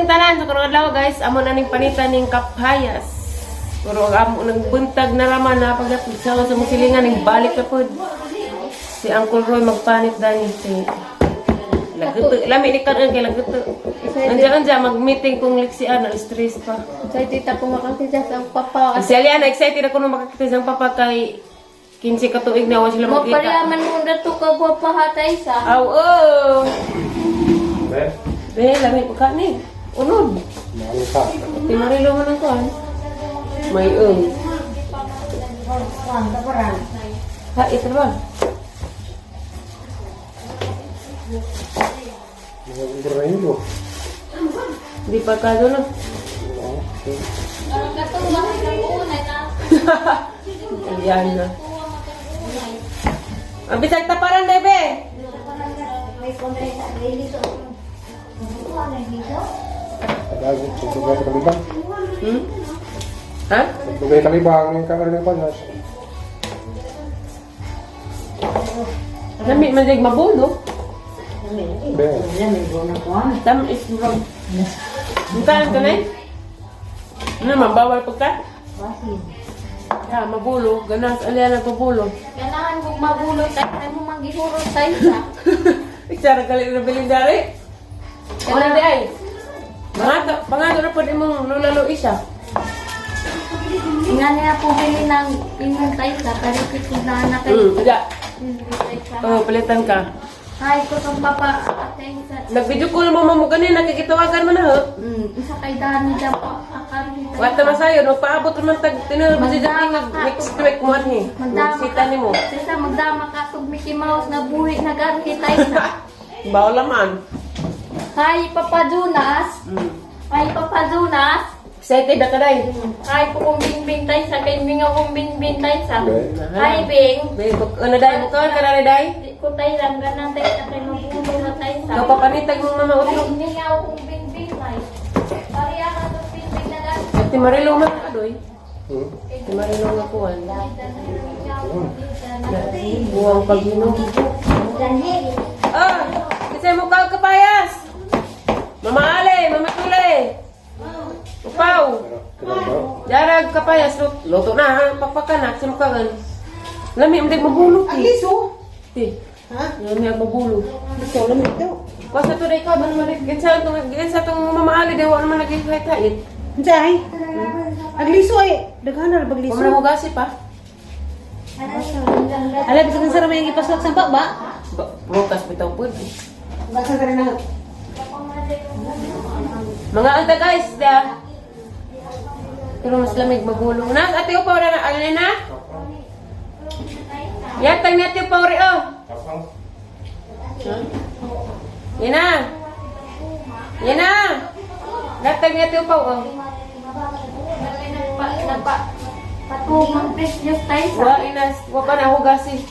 kitang tanan sa karong adlaw, guys. Amo na ning panitan ning kapayas. Pero ang amo nang buntag na raman na pagdapit sa musilingan ning balik na pod. Si Uncle Roy magpanit dani si Laguto, lami ni karon kay laguto. Andiyan andiyan mag-meeting kung liksian na stress pa. Excited ako makakita sa papa. Si Aliana excited ako nung makakita sa papa kay 15 ka tuig na wa sila magkita. Mapariaman mo na to ka gwapa hatay sa. Aw oh. Be, Be, lami pa ka ni. Unod. mahal ka. Timarilo man ang kuan. May ung. Ha, ito ba? Mga Borrego. Di pa ka doon. Okay. Ang katuwa sa unay na. Ayan na. Ang bisag taparan, bebe. Tagag, tugtugay sa kalibang. Ha? Tugtugay kalibang, yung kakaroon ng panas. Lami man dig mabulo. Be, Tam is wrong. Untaan ka na eh? Ano man, bawal pagka? Ya, mabulo. Ganas, alian ang mabulo. Ganahan kong mabulo tayo ay mo manggihurot tayo sa. Iksara gali na bilin dari. Wala di ay. Pangato, pangato na po imong lula Luisa. Nga niya po bili ng imong tayo sa pero kung na na kay. Ja. Tayo sa. Oh, palitan ka. Hay ko tong papa atay sa. Nag-video call mo mamo ganin, nakikitawagan mo na ho. Isa kay Dani dyan po. Akari tayo. Wata masayo, no paabot man tag tinuod mo siya dyan next week mo ni. Magdama Magsita nimo. Sisa magdama ka tug Mickey Mouse na buhi na ganhi tayo sa. Bawal man. Hi Papa Jonas. Hi Papa Jonas. Excited na ka day. Hi po kong bingbing tayo sa. Kay mingaw kong bingbing tayo sa. Be. Hi Bing. Be, ano day mo ka na day? Di ko tayo lang ganang tayo sa kay mabulo na tayo sa. Ikaw papanitag mong mama Ay, utro. mingaw kong bingbing tayo. Pariya ka tug bingbing na ganhi. Ati Marilo man adoy. Hmm? Ati Marilo nga kuan. Buwang paghinom. Ah, kasi mo ka kapayas. Mama Ale, Mama Tule. Upaw. Kinang ba? Jarag kapayas luto, luto na ha, pakpakan na sa mukagan. Lami ang dag mabulo ti. Liso? Ti. Ha? Lami ang mabulo. Liso, lamig daw. Basta to day ka man man kinsa tong kinsa tong Mama Ali day wa naman nagihait-hait. Unsa ay? Agliso ay. Daghan na bagliso. Wa man hugasi pa. Ala bisan sa ramay ang ipaslak sa ba? Ba, Prutas bitaw pud. Basta ka na. Mga anta guys, da. Pero mas lamig mabulo. Na, ate upaw na na, alin na? Yatang ni ate upaw ri oh. Tapang. Huh? Yan na. Yan na. Latag ni ate upaw oh. Nagpa, nagpa, patumang precious tayo sa. Wa inas, wa pa na hugasi.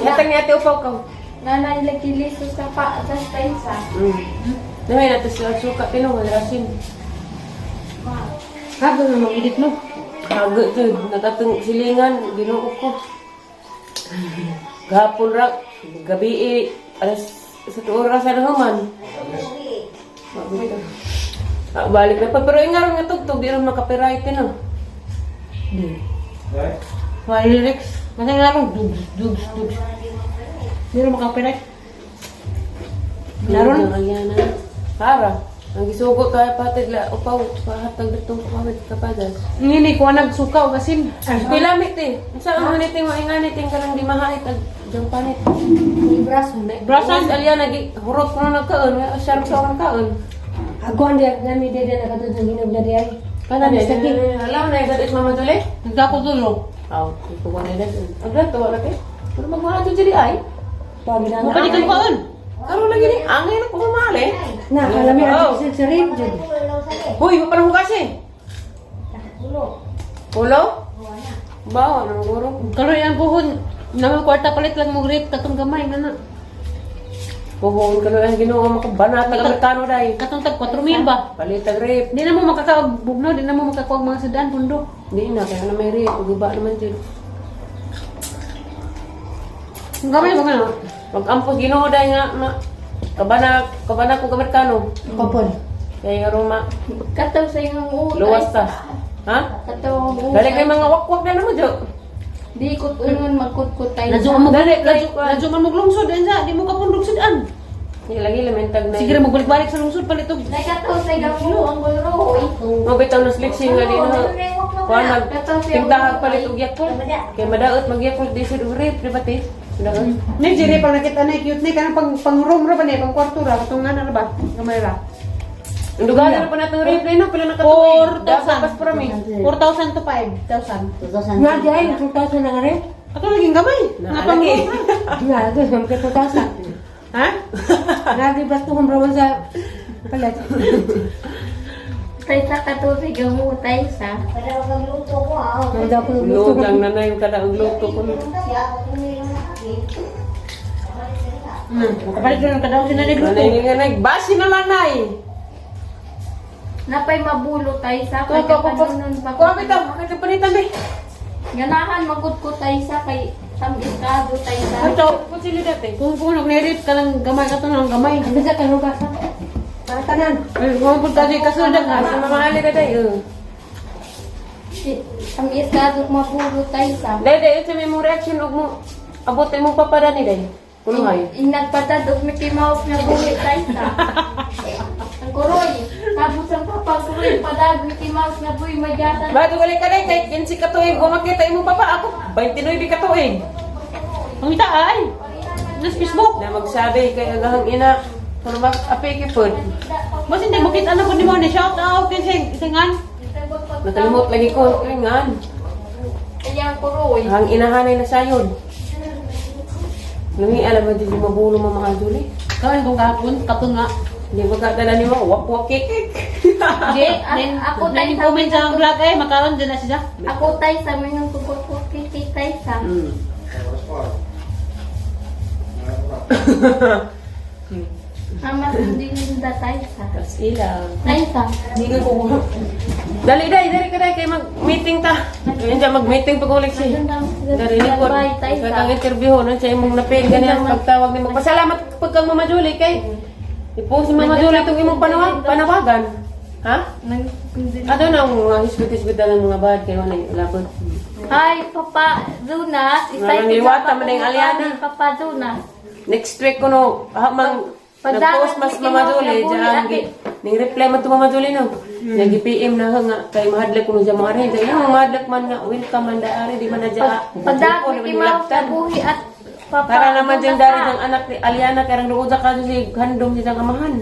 Yatang ni ate upaw ka. Nanay lagi liso sa pa, sa tayo sa. Namay nato sila suka tino wala asin. Hago na mag-edit no. Hago to, nakatong silingan, ginoo ko. Gahapon ra, gabi eh, alas sa 2 oras na human. Ah, balik na pa. Pero ingaron nga tugtog, di rin makapiright no. Be, Wala lyrics. Masa nga lang dugs dugs dugs. Hindi na makapirate. Naron? Ayan na. Para. Ang gisugo kay patid la upaw pahatag ditong pamit kapadas. Ngini ko nagsuka og asin. Kuy lamit eh. Unsa ang haniting wa inganiting ka lang di mahait ag jang panit. Brasan. Brasan alya nagi hurot ko na nagkaon, wa siyar sa akong kaon. Ako ang diag nami diri na katud sa ginog na diay. Kana Mr. King. Alam na dad is Mama Jule. Nagdako tulo. Aw, ito ko na dad. Ang dato wala kay. Pero magmahal to diri ay. Pagi na Mo pa di kang kaon. Karon lagi ni angay na ko mamahal eh. Na kalami Oh. ang sa rin jud. Hoy, wa pa kasi. Pulo? Bawa nang guro. Karon ang buhon. Naman kwarta palit lang mo grip katong gamay nga na. Puhon ka ang Ginoo makabanat tag Amerikano day. Katong tag 4,000 ba? Palit tag rep. Di na mo makakaog bugno, di na mo makakuha og mga sudan pundo. Di na kaya na may rep, guba naman jud. Ang gamay ba nga? Pag-ampos Ginoo day nga ma kabana kabana ko Amerikano. Kopol. Kay aroma Kataw sa iyong ulo. luwas ta. Ha? Kataw ang ulo. Dali kay mga wakwak na naman jo. Di ko ungon magkutkot tayo. Ladyo man Dali, kay ladyo man maglungsod ensa, di mo kapundog sudan. Sige lagi lamentag na. Sige ra magbalik-balik sa lungsod palitog. Nakataw sa iyong ulo ang gulroy. Mabitaw na selection nga din ha. Kuan mag tingdahag palit og Yakult. Kay madaot mag Yakult di sa rep, di ba te? Madaot. Ni Jerry pag nakita na cute ni kanang pang pang room ra ba ni pang kwarto ra katong nga na ra ba? Gamay ra. Ang dugahan na pa natong rep no pila na katuig. 4,000. Pas para mi. 4,000 to 5,000. Nga di ay, 2,000 na nga rin. Ato laging gamay. Na, Nga pang lagi. room ra. Nga, ito, mga 2,000. Ha? Lagi basto kong rawan sa palit. Tay sa kataw sa iyong ulo tayo sa. Ang daw ko nagluto. Lugang na na yung kada ang luto ko. No. Makapalit ra ng kadaw sila nagluto. Nanay nga nay, basi na lang nay. Napay mabulo tayo sa Kuha kay ka ko kapanunon pa. Kuha bitaw, makakapanitan be. Ganahan magkutkot tayo sa kay tamistado tayo sa. Ito, Kung sila dati. kung nagnerip ka lang gamay kato lang gamay. Ano sa kanugasa? Para tanan. Ay, kung pud kasi kasunod nga. Sa mamahali ka day. Tamistado mabulo tayo sa. Day day unsa may mong reaction og mo abot imong papa dani day. Kuno hay. Inagpatad og Mickey Mouse nga buhi tayo sa. Ang kuroy. Tapos ang papa kuroy padag Mickey Mouse nga buhi magyatan. Bago gali ka day kay 15 ka tuig wa makita imong papa ako 29 ka tuig. Ang ita ay. Nas Facebook. Na magsabi kay agahang ina kuno ba apeke pod. Mas hindi makita na kun nimo ni shout out kay sing singan. Nakalimot lagi ko ngan. Kaya ang kuroy. Ang inahanay na sayon. Lungi alam mo di mabulo mama Julie. Kaon kung kahapon kato nga. Di ba ka dala nimo wak wak kikik. Di, Ako ako tayo tayo comment sa vlog ay makaon din na siya. Ako tayo sa mga kukutkot kay tayo sa. Amas hindi ninda tayo sa. Tapos ilaw. Tayo sa. Dali dai, dali ka dai kay mag-meeting ta. Ayun siya mag-meeting pag ulit siya. Dari likod. Bye tayo Kaya sa. kang interview no siya imong napil ganyan pagtawag nimo. Pasalamat pag kang Mama Julie kay i-post ni Mama Julie itong imong panawagan. Ha? Ato na ang mga hisgot-hisgot na ng mga bad kay wala labot. Hi, Papa Jonas. Nga liwata man ang Aliana. Papa Jonas. Next week kuno ha, mang Pagdagat nag-post mas ni Mama Kimo, Julie nabuhi, diyan ate. ning reply man to Mama Julie no. Nag-PM na ka nga kay mahadlok kuno siya mga rin. Kay mo mahadlok man nga welcome man daari di man na diya. Pagdagat ni Mouse na buhi at Papa Para naman dyan Jonas, dari ha. ng anak ni Aliana karang ruuda ka si handom si sang amahan.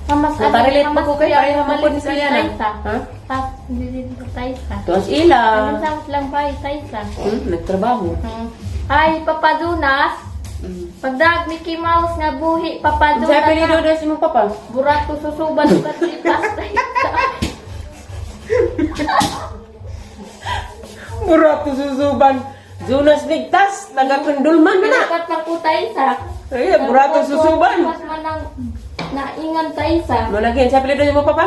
Hamas Nakarelate pa ko kay ay haman po ni si Aliana. Ha? Ha? Hindi din tayo sa. Tuas ila. Anong samot lang ba tayo sa? Nagtrabaho. Hi, Papa Jonas. Pagdag Mickey Mouse nga buhi, Papa Jonas. Sabi ni ha. Dodo si mong papa. Burato susuban ka lipas tayo sa. Burato susuban. Jonas ligtas, taga-kandulman na na. Dapat na po tayo sa. Ay, burato susuban. Mas manang naingan tayo sa. Malagi, sabi ni Dodo si mong papa.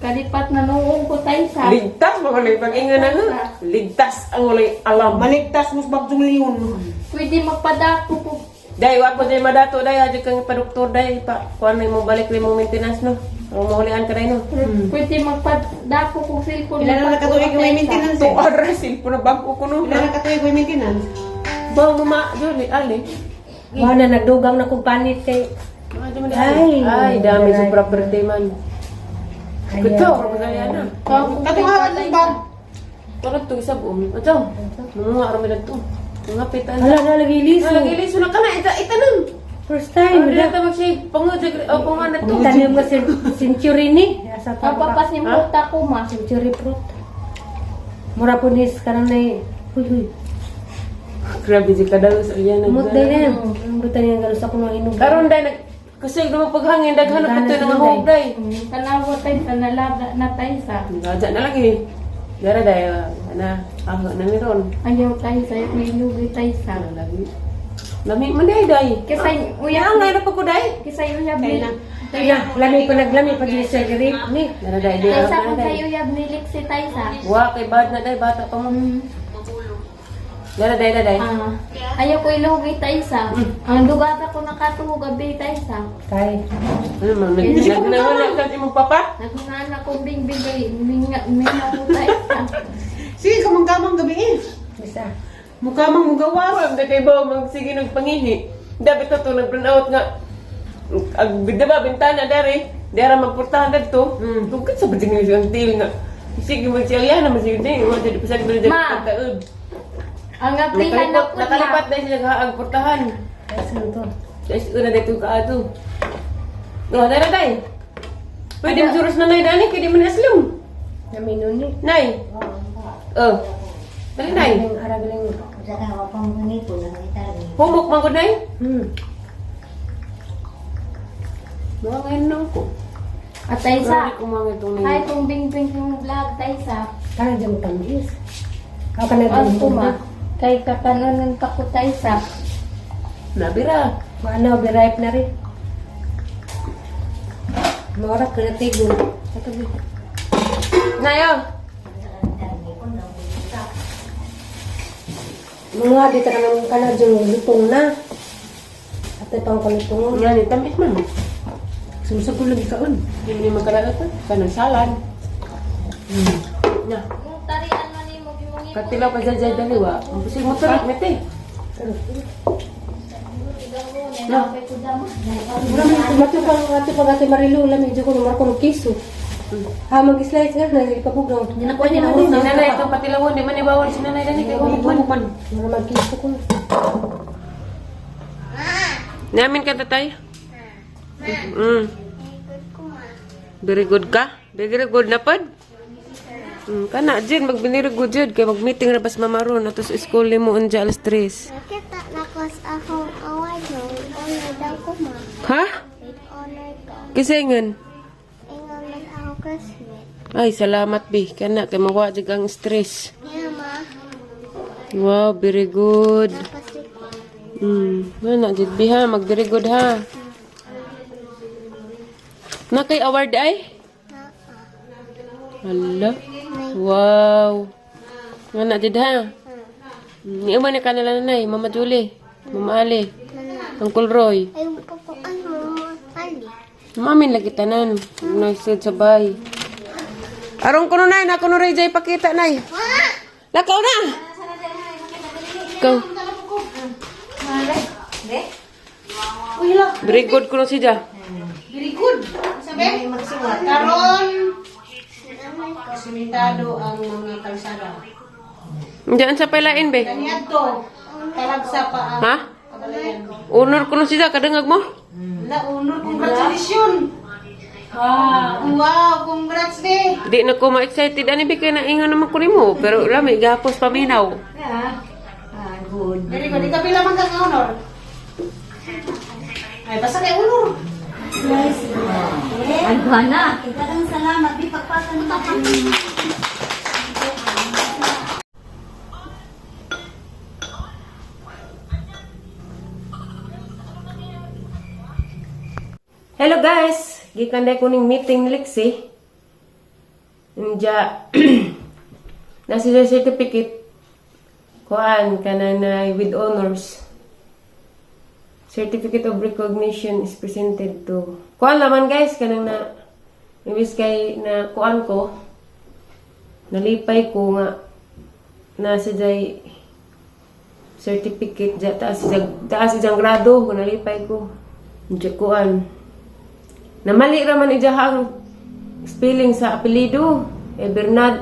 Kalipat na noong ko tayo sa. Ligtas, mga pag-ingan na ha. Ligtas ang walay alam. Maligtas mo sa bagdong leon. Pwede magpadako po. Day, wa ko dyan madato, day. Adyo kang pa-doktor, day. Pa, kuhan na imong balik na imong maintenance, no? Ang mahulian ka, day, no? Pwede magpadako kung cellphone. Ilan na nakatuig yung may maintenance 2 eh. oras, silpo na bago ko, no? Ilan na katuig may maintenance? Ba, mama, Julie, ali. Wala na nagdugang na kong panit kay. Ay, ay, dami sa property man. Kuto, kaya na. Katuha ang bag. Tulad to isa buong. Ato, mga arami na to. Mga pitan. Wala na lagi liso. Lagi liso na ka na, ita, itanong. First time. Ano na tawag siya, pangod, o panganak to. Tanim ka century ni. Asa pa Ang papasimpot ako ma. Century fruit. Mura po nis kanang na Huy huy. Grabe, di ka daw sa iyan. Mut day na yan. Ang butan niya galos ako nang inom. Karon day, nag, kasi naman paghangin, daghan na po ito ng hog day. Tanawa tayo sa nalaga na tayo sa. Gadya na lagi. Dara day, ana, ako na meron. Ayaw tayo sa may lugi tayo sa. Ano lagi? Lami man day day. Kisay Yang uyab na na pa ko day. kisay uyab ni. Na, lami pa naglami pag sa grape ni. Dara day, day. Tayo sa Dara kung day. kayo uyab ni Lixie tayo sa. Wa kay bad na day bata pa mo. Dara, day, day. Ah, ayaw ko ilugi Taysa. Ang dugata ko nakatuo gabi, Taysa. Kay. Ano man, nagnawala ka si mong papa? Nagunaan akong bingbing kay minga minga ko, Taysa. Sige, kamangkamang gabi eh. Bisa. Mukha mang mugawas. Wala na kay bawo magsige nagpangihi. Dapat na to nag out nga. Ag diba bintana dere. Dera magportahan dadto. Tungkol sa bating ni ang til nga. Sige magsiya na masigod din. Wa jud pasag diri Ma. pagkaod. Ang aplihan na Nakalipat, po nakalipat na siya ang portahan. Ay, saan to? Guys, una dito ka ato. No, dara day. Pwede mo suros na nay dani kay di man aslom. Naminuni. Nay. Oh. Dali nay. Ang aragaling. Humok man gud nay. Mga ngayon na ako. At Taysa, Grabe kumangit itong ay nay. kung bingbing yung vlog, Taysa. Kaya dyan tamis. Ako ka na Ang kuma. Kay kakanunan pa ko, Taysa. Nabira. Maano, biripe na rin. Mora ka na tigol. Ito ba? Nayo. Mga dito ka nang kana dyan lutong na. At pang kalutong. Nga ni tamis man. Sumsag ko lagi kaon. Hindi mo magkalagat pa. Kanang salad. Na. Yung tarian man ni mo gimong Katilaw pa dyan dyan daliwa. Ang mo tarik mete. Na. Mato pa ato pa gati Marilu lami jud ko numar ko kiso. Ha mag-slice nga na ipabugnaw. Ginakuha niya na Si nanay itong patilawon. Di man ibawal si nanay dani kay humok man. man. Mura magkiso ko. Namin ka tatay? Very good ka? Very good na pod? Kana jud magbiniri good jud kay mag-meeting ra bas mama ron ato sa school nimo unja alas 3. Nakita na ko sa akong award no, honor daw ko ma. Ha? With honor ko. Kasi ngan. Ingon man ako classmate. Ay, salamat bi. Kana kay mawa jud ang stress. Niya ma, Wow, very good. napasik ko. Wala jud bi ha, mag very good ha. Na kay award ay? Hala. Wow. Wala jud ha. Ni man ni kanila nanay, Mama Julie, Mama Ali, Uncle Roy. Ay, po ko ano, ali. Mamin lagi tanan. Nagsud sa bay. Aron kuno nay, na kuno ray jay pakita nay. Lakaw na. Go. Very good kuno siya. Very good. Sabi? Karon, simentado ang mga kalsada. Diyan sa pailain be. Kaniadto, talagsa pa ang Ha? kabalayan. Honor kuno siya kadangag mo. La honor, congratulations. Wow, congrats be. Di na ko ma-excited ani bi kay naingon naman ko nimo, pero lami gapos paminaw. Very good. Ikaw pila man kang honor? Ay, basta kay honor. Daghang salamat, di pagpasan mo Hello guys! Gikan day ko ning meeting ni Lexi. Inja nasa siya certificate kuan kananay with honors. Certificate of recognition is presented to kuan laman guys kanang na imbis kay na kuan ko nalipay ko nga nasa jay certificate ja taas siyang grado ko nalipay ko. Inja kuan Namali ra man ijahang spelling sa apelyido. Eh, Bernard,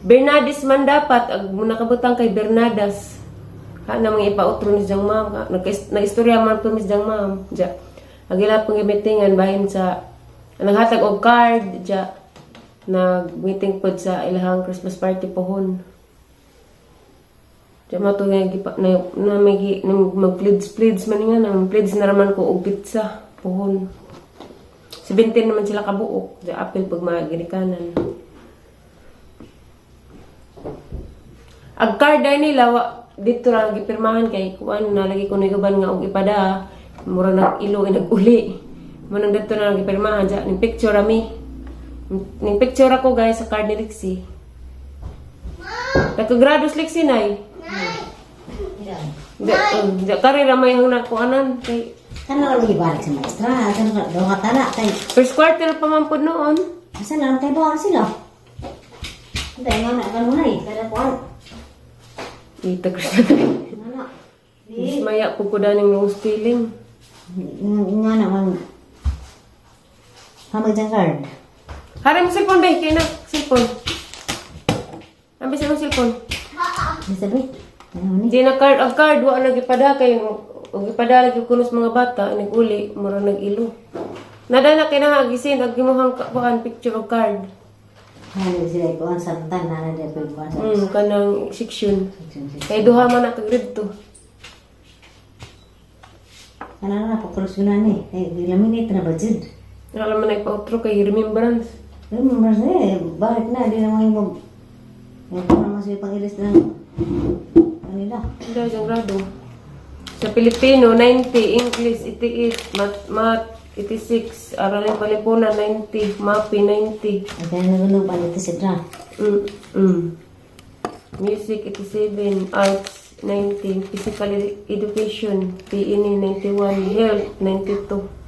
Bernades man dapat. Ag nakabutang kay Bernadas. Ha na mga ipautro ni siyang ma'am. Nag-istorya man po ni siyang ma'am. Ja. Agila pong meetingan bahin sa naghatag og card ja. Nag-meeting pod sa ilahang Christmas party pohon. Ja mo to nga gipa na, na may gi- na mag-pledge pledge man nga na pledge na raman ko og pizza pohon. 17 naman sila kabuok. Sa apil pag mga ginikanan. Ag card ay nila wa, dito ra gipirmahan kay kuan na lagi ko uban nga og ipada mura nag ilo ay nag-uli. Manang dito na lang gipirmahan ja ning picture ami. Ning picture ako guys sa card ni Lexi. Nakagrados Lexi nay. Di, di kari ramay hang nakuanan kay Kana lang ibalik sa maestra. Kana ka daw katana kay first quarter pa man pud noon. asa na kay bawa sila. Hindi nga na kan muna eh. Kada kuan. Itag sa Nga na. Maya po ko daning nose feeling. Nga na man. Hamag dyan card. Hari mo cellphone be, kay na cellphone. Ambi sa imong cellphone. Di sabi. Ano ni? Di na card ang card wa na gipada kay og gipada lagi kunos mga bata nag-uli mura nag-ilo. Nada na kay na gisin ag gimuhang kuan picture og card. Ano sila kuan sa tan na na di ko kuan sa. Kanang section. Kay duha man na ka grade 2. Kana na pagkrus yun na ni. Eh, di laminate na ba jud? Wala man na ipa-outro kay remembrance. Remember eh, balik na, di na mo yung Yung pa naman siya pang-ilis ng kanila. Hindi, isang grado. Sa Pilipino, 90. English, 88. Math, 86. Araling Palipunan, 90. MAPI, 90. Ay, kaya nagulong pa nito si Dra. Music, 87. Arts, 90. Physical Education, PNE, 91. Health, 92.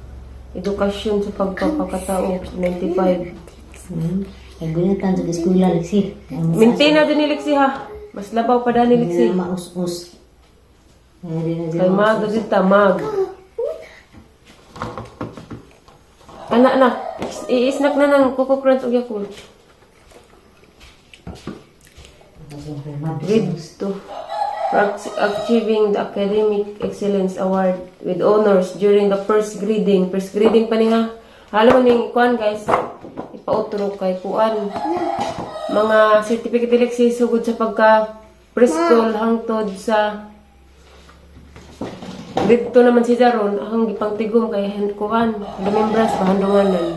Edukasyon sa pagpapakatao, 95. Ay, gunatan sa eskwela, Lexi. Mintina din ni Lexi ha. Mas labaw pa dani Lexi. Lexi. Maus-us. Ay, di na Kay mag din ta mag. Ana na, i-snack na ng Coco Crunch ug Yakult. Grade 2. For achieving the Academic Excellence Award with honors during the first grading. First grading pa niya. Halo ning kuan guys. Ipautro kay kuan. Mga certificate dili sugod sa pagka preschool hangtod sa grade 2 naman si Jaron, ang gipangtigom kay kuan, remembrance pahandunganan.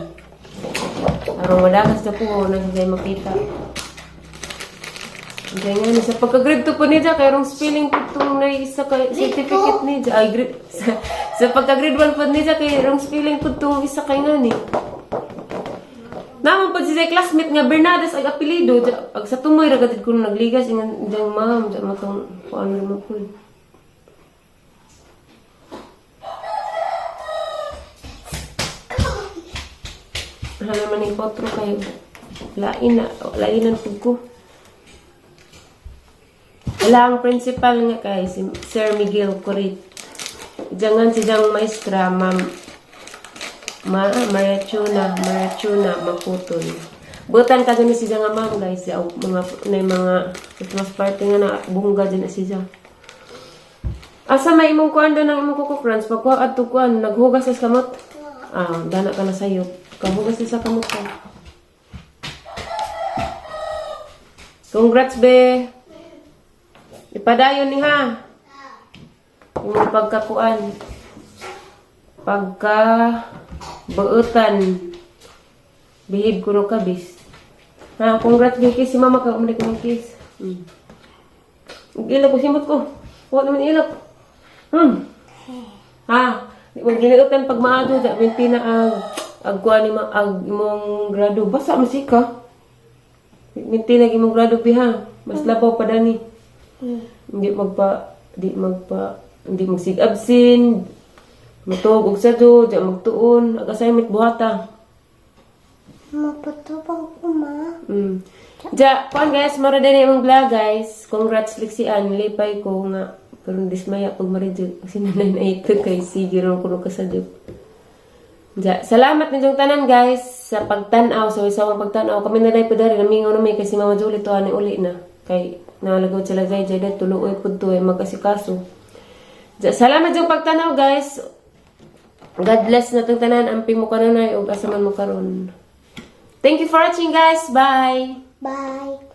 Aron wala sa po na siya makita. Kaya nga ni, sa pagka-grade 2 po niya, kay rong spelling po itong na isa ka certificate niya. Ay, grade, sa pagka-grade 1 po niya, kay rong spelling po itong isa kay nga ni. Naman po siya classmate nga Bernades ag apelyido, ag sa tumoy ra gatid kuno nagligas ingan diyang ma'am, diyang matong kuan mo po. Wala naman yung potro kayo. Lain na, lainan po ko. Wala ang principal nga kay si Sir Miguel Corit. Diyan si Jang Maestra, Ma'am Maria Chuna, Maputol. Butan ka dyan si Jang nga ma'am guys, sa mga na yung mga Christmas party nga na bungga dyan na si Jang. Asa may imong kuan doon ang imong Coco Crunch, pagkuha adto kuan, naghugas sa kamot. Ah, dana ka na sayo. Kahugas sa kamot ka. Congrats, be. Ipadayon ni ha. Yung pagkakuan. Pagka buutan. Bihib kuno ka bis. Ha, congrats be kiss si mama ka umalik mo kiss. Ilok ko simot ko. Wa naman ilok. Ha, wag giniutan pag maado da binti na ag ag kuan ni ma ag imong grado basa man si ka. Binti na imong grado biha. Mas labaw pa dani. Hindi magpa di magpa hindi magsig absent. Matuog og sado, di magtuon, ag assignment buhata. Mapatubang ko, ma. Ja, kuan guys, mara din imong vlog guys. Congrats Lixian, lipay ko nga pero dismaya pag maridyo kasi nanay na ito kay sige ron kuno kasadyo. Ja, salamat ninyong tanan guys sa pagtan-aw, sa wisawang pagtan-aw. Kami na po dari namingaw na may kasi Mama Julie to ani uli na kay nalagaw sila jay jay dahil tuluoy pud to eh, mag-asikaso. Ja, salamat yung pagtanaw guys. God bless na itong tanan. Amping mo kanunay ug asa man mo karon. Thank you for watching guys. Bye. Bye.